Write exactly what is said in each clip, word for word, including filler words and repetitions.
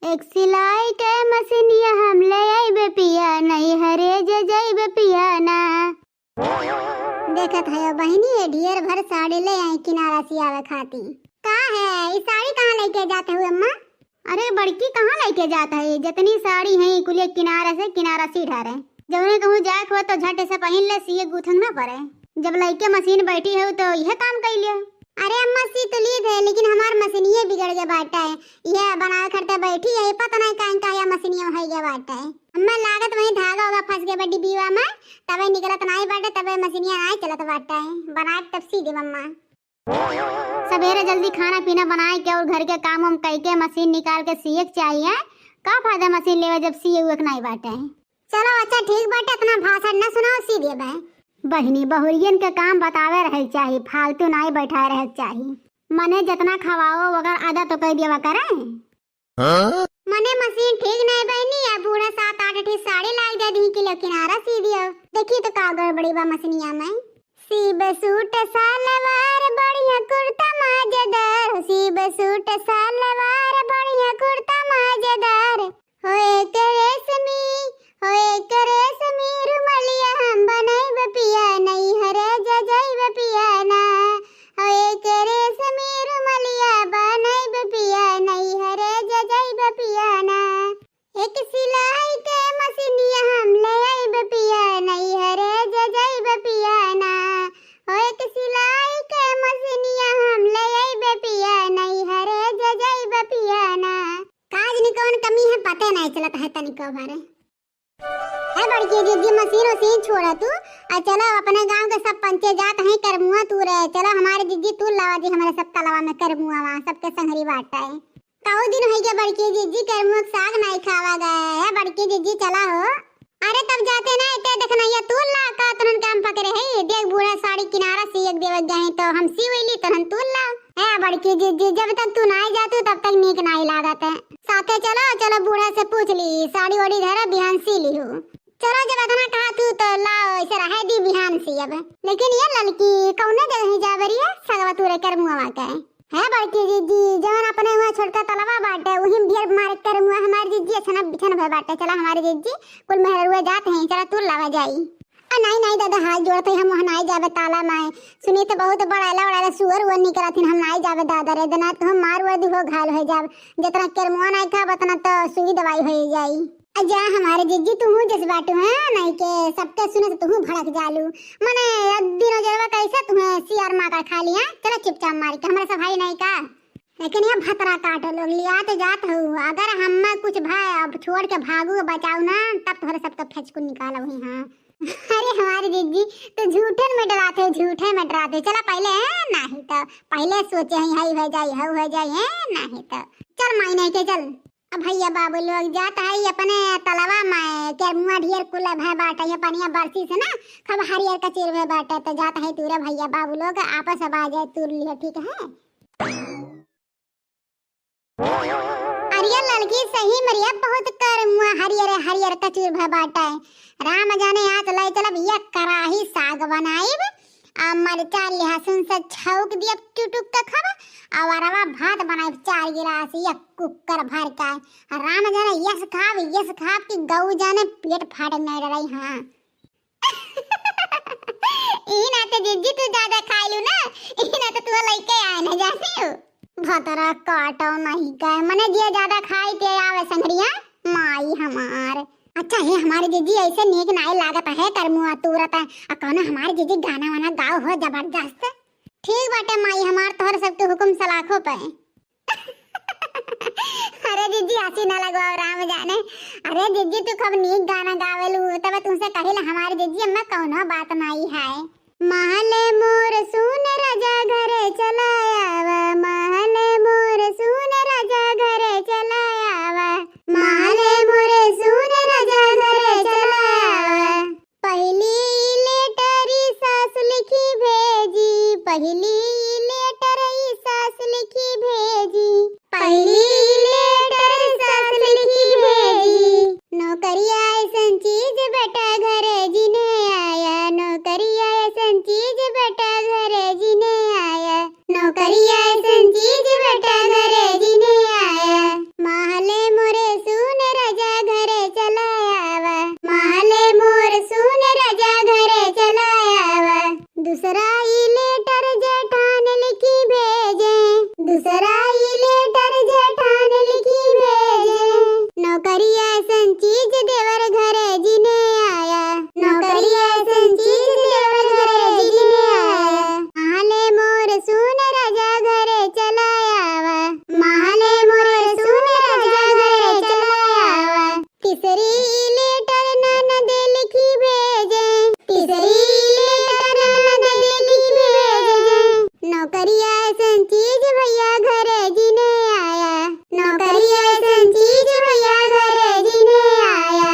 एक सिलाई के मशीनिया हम ले आइबे पिया, नैहरे जे जइबे पिया ना। देखत है बहिनी, ये ढेर भर साड़ी ले आई किनारा सियावे खाती। का है, ई साड़ी कहाँ लेके जाते हुए अम्मा? अरे बड़की, कहाँ लेके जात है? जितनी साड़ी है कुलिया किनारा से किनारा सी डारे। जौने कहूँ जाए को तो झट से पहिन ले, सिए गूथन ना पड़े। जब लइके मशीन बैठी है तो यह काम कइ लियो। अरे अम्मा, सी तो लीद है, लेकिन हमार मशीनिये बिगड़ गए बाटे। यह बनावे खरते बैठी है, पता नहीं काहे का यह मशीनिया हो गया बाटे। अम्मा, लागत वही धागा होगा फंस गए बड़ी बीवा में, तबे निकलत नहीं बाटे, तबे मशीनिया नहीं चलत बाटे। बनाए तब सी दे अम्मा। सबेरे जल्दी खाना पीना बनाए के और घर के काम वाम कई के मशीन निकाल के सिए के चाहिए। का फायदा मशीन लेवे जब सिए हुए के नहीं बाटे? चलो अच्छा ठीक बाटे, इतना भाषण न सुनाओ, सी देबे। बहिनी, बहुरियन के काम बतावे रहे के चाही, फालतू नाई बैठाए रहे के चाही। मने जितना खवाओ ओकर आधा तो कह देवा करे। हाँ? मने मशीन ठीक नहीं बहिनी, अब बूढ़ा सात आठ ठी साड़ी लाई दे दी किलो किनारा सी दियो। देखी तो का गड़बड़ी बा मशीनिया में। सीब सूट सलवार बढ़िया कुर्ता मजेदार, सीब सूट सलवार बढ़िया कुर्ता मजेदार। होए के रेशमी, होए के रेशमी रुमलिया हम बनैब पिया, नैहरे जे जैब पिया ना। होए के रेशमी रुमलिया बनैब पिया, नैहरे जे जैब पिया ना। एक सिलाई के मशीनिया हम ले आइब पिया, नैहरे जे जैब पिया ना। हो एक सिलाई के मशीनिया हम ले आइब पिया, नैहरे जे जैब पिया ना। काज नि कौन कमी है, पते नहीं चलत है तनिको भरे। ए बड़की जिज्जी, मशीन उशीन छोड़ा तू, आ चलो अपने गांव के सब पंचे जात हैं करमुआ तूरे। चलो हमारे जिज्जी तूर लावा जी, हमारे सब तलवा में करमुआ वहाँ सबके संगरी बाटा है। कऊ दिन होइ गया बड़की जिज्जी, करमुआ के साग नाई खावा गए है। बड़की जिज्जी चला हो। अरे तब जाते ना इते देखना या तूर ला का तनन काम पकड़े है। देख बूढ़ा साड़ी किनारा सी एक देवे गए हैं तो हम सी वैली तनन तूर ला। है बड़की जिज्जी, जब तक तू नाई जातू तब तक नीक नाई लागत है। साथे चलो, चलो बूढ़ा से पूछ ली, साड़ी ओड़ी धरे बिहान सी ली हो। चलो जब इतना कहा तू तो लाओ, इसे रहे दी बिहान सी अब। लेकिन ये ललकी कौने जगह ही जा बरी है, सगवा तूरे करमुआ के। है बड़की जिज्जी, जवन अपने वहाँ छोटका तलवा बाटे, वही में ढेर मारे करमुआ हमारे जिज्जी, अछना बिछन भय बाटे। चला हमारे जिज्जी, कुल मेहरुआ जात हैं, चला तूर लावा जाई। आ नाई, नाई दादा, हाथ जोड़त है, हम वहाँ नाई जाबे ताला माए। सुनी तो बहुत बड़ा एला, बड़ा एला सुअर उअर निकलत हिन, हम नाई जाबे दादा रे, देना तो हम मार उर दी हो घायल हो जाब। जितना करमुआ नाई खाब, उतना तो सुई दवाई हो जाई। आ जा हमारे जिज्जी, तू हूँ जस बाटू, हाँ, नाई के सबके सुने तो तू हूँ भड़क जालू। मने अब दिनों जरवा कैसे तुम्हें सियार मार कर खा लिया? चलो चुपचाप मार के, हमारे सब भाई नाई का। लेकिन ये भतरा काटो लोग, लियात जात हऊ, अगर हम्मा कुछ भय अब छोड़ के भागू बचाऊ ना, तब तोहरे सबके फेचकू निकालब ही। हाँ। अरे हमारे जिज्जी, तू झूठे में डराते हो, झूठे में डराते हो। चला पहले है, नहीं तो पहले सोचे ही, हई हो जाई, हऊ हो जाई, है नहीं तो। चल माई नहीं के चल। अब भैया बाबू लोग जात है अपने तलवा में, करमुआ ढेर कुल भय बाटे, ये पनिया बरसी से ना खूब हरियर कचीर भय बाटे, तो जात है तूरे भैया बाबू लोग आपस अब आ जाए, तूर लिया, ठीक है। अरे ललकी सही मरिया बहुत करमुआ हरियर हरियर कचूर भय बाटे। राम जाने आज लाई चलब एक कराही साग बनाइब, आ मरचा लहसुन से छौक दियब चुटुक के खाब, आ वरवा भात बनाइब चार गिलास एक कुकर भर के। आ राम जाने यस खाब, यस खाब कि गऊ जाने पेट फाटे नहीं रही। हाँ। ई ना तो जिज्जी तू ज्यादा खाइलू ना, ई ना तो तू लइके आए ना जाने हो। भतरा काटो नहीं का, मने जे ज्यादा खाई ते आवे संगरिया, माई हमार। अच्छा है हमारे जिज्जी ऐसे नीक नाई लागत है, करमुआ तूरत है। आ कौनो हमारे जिज्जी गाना वाना गाओ हो जबरदस्त। ठीक बाटे माई हमार, तोहर सबके हुकुम सलाखो पे। अरे जिज्जी, हंसी ना लगवाओ, राम जाने। अरे जिज्जी, तू खूब नीक गाना गावेलू, तब तुमसे कहिला हमारे जिज्जी, अम्मा कौनो बात नाई है। महले मोर सून राजा घरे चला आवा, महले मोर सून राजा घरे चला आवा, महले मोर सून राजा घरे चला आवा। पहली लेटर सास लिखी भेजी, पहली लेटर सास लिखी भेजी, पहली लेटर सास लिखी भेजी। नौकरिया ऐसन चीज बेटा घरे जिने आया, नौकरिया ऐसन चीज बेटा घरे जिने आया, नौकरिया ऐसन चीज बेटा घरे जिने आया। महले मोरे दूसरा ई लेटर जेठान लिखी भेजे, दूसरा ई लेटर जेठान लिखी भेजे। नौकरिया ऐसन चीज देवर घरे जिने आया, नौकरिया ऐसन चीज देवर घरे जिने आया। माहले मोर सून राजा घरे चला आवा, माहले मोर सून राजा घरे चला आवा। तीसरी लेटर ननद लिखी भेजे, तीसरी लेटर ननद लिखी भेजे। नौकरिया ऐसन चीज भैया घरे जिने आया, नौकरिया ऐसन चीज भैया घरे जिने आया।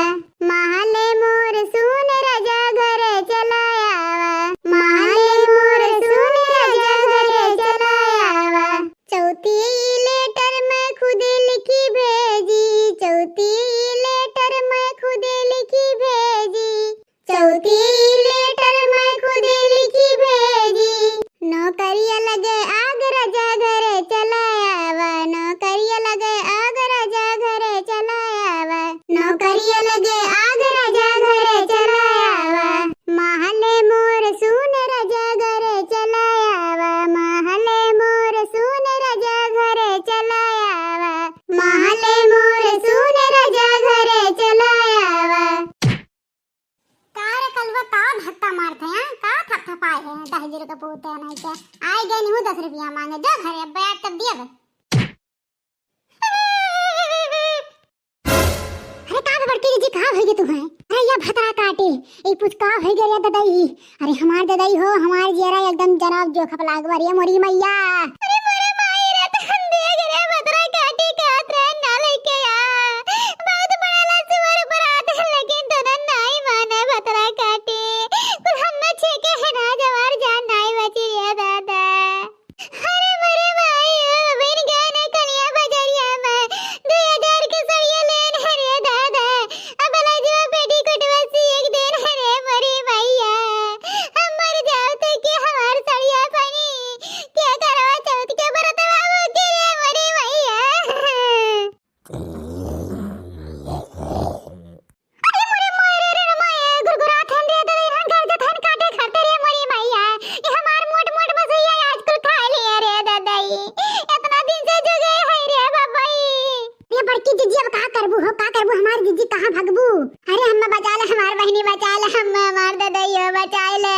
माहले मोर सून राजा घरे चला आवा, माहले मोर सून राजा घरे चला आवा। चौथी लेटर मैं खुद लिखी भेजी, चौथी लेटर मैं खुद लिखी भेजी, चौथी लेटर मैं खुद लिखी भेजी। नौकरिया लगे आग राजा घरे चला आवा, नौकरिया लगे आग राजा घरे चला आवा। नौकरिया लगे आग राजा घरे चला आवा। माहले मोर सून राजा घरे चला आवा, माहले मोर सून राजा घरे चला आवा, माहले मोर सून राजा घरे चला आवा। का रे कलवा, का धक्का मारत है, हाँ? का थपथपाए है? दहिजर का पूत है नहीं क्या? आए गए नहीं हूँ दस रुपया मांगे, जो घरे अब बैठ तब दिया बे। अरे का बे बड़की दीदी, का होइगे तुहैं? अरे या भतरा काटी, ई पूछ का होइगे रे ददई? अरे हमार ददई हो, हमार जियरा एकदम जराब जोखप लागवा रे मोरी मैया। अरे मोरे माई रे, तहन देख रे भतरा काटी कहत रहे ना लेके आ। बहुत बड़ा ला सुअर बरात है, लेकिन तोरा नाई माने भतरा काटी। कुल हम्मे छेके है ना, जवार जान नाई बची रे दादा। अरे मोरे माई, ओ बहिन गए ने कलिया बजरिया में, दुई हजार के सड़िया लेन है रे दादा। अब लजवा पेटीकोटवा सी एक दिन है रे मोरी मैया। हम मर जाओ तो के हमार सड़िया पानी, के करवा चौथ के बरतवा हो के रे मोरी मैया। अरे मोरे माई रे, रे माई, गुरगुरात हन रे, दे हन घर जत हन काटे खाते रे मोरी मैया। ये हमार मोट मोट मसुइया आज कुल खा लिए रे ददई। इतना दिन से जुगे है रे बबई। ये बड़की जिज्जी अब का करबू हो, का करबू? हमार जिज्जी कहाँ भगबू? अरे हम्मा बचा ले, हमार बहिनी बचा ले, हम्मा हमार ददई हो बचा ले।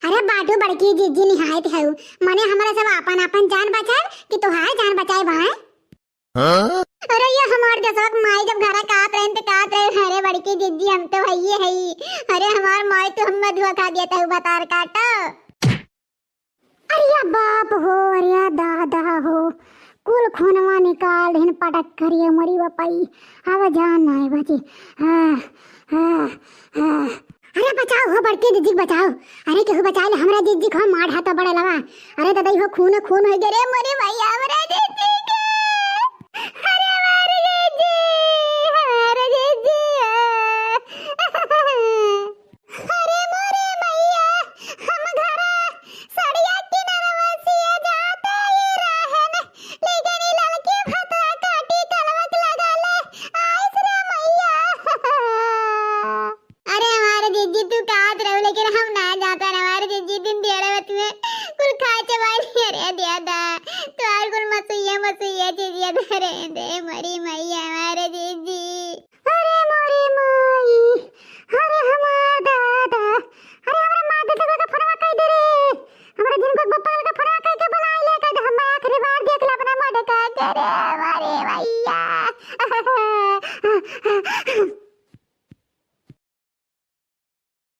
अरे बाटू बड़की जिज्जी निहायत है, मने हमारा सब आपन आपन जान बचाए कि तोहार जान बचाए भाई? हाँ? अरे ये हमार देशवा के माई जब घरा कात रहे त कात रहे, अरे बड़की जिज्जी हम तो हइये हई। अरे हमार माई तो हम्मे धोखा दिया तहु भतार काटो। अरे या बाप हो, अरे या दादा हो, कुल खूनवा निकाल दिन पटक करिए मरी बपई। अब जान नाई बची। हाँ, हाँ, हाँ। अरे बचाओ हो बड़की जिज्जी के बचाओ। अरे केहू बचाए ले हमरा जिज्जी को, मार हाथ बड़े लवा। अरे ददई हो, खून खून होइ गे रे मोरी मैया हमरा जिज्जी के। अरे हमार जिज्जी, हमार जिज्जी। अरे मोरे मैया, हम घरा सड़िया किनरवा सिया जाते ही रहन, लेकिन ई ललकी भतरा काटी कलवक लगा ले, आइस रे मैया। अरे हमार जिज्जी तू कहत रहू, लेकिन हम ना जाता ना, हमार जिज्जी दिन दिहाड़े में तुम्हें कुल खा चबाई। अरे दादा, तोहार कुल मसुइया मसुइया जिज्जी धरे दे, मरी मैया हमार जिज्जी। अरे मोरी माई, अरे हमार दादा, अरे हमरा माई ददवा का फोनवा कई दे रे, हमरा जिनको बप्पा का फोनवा कई के बुलाई ले, कई दे हम आखिरी बार देख ले अपना मोटे का दे रे, अरे भैया।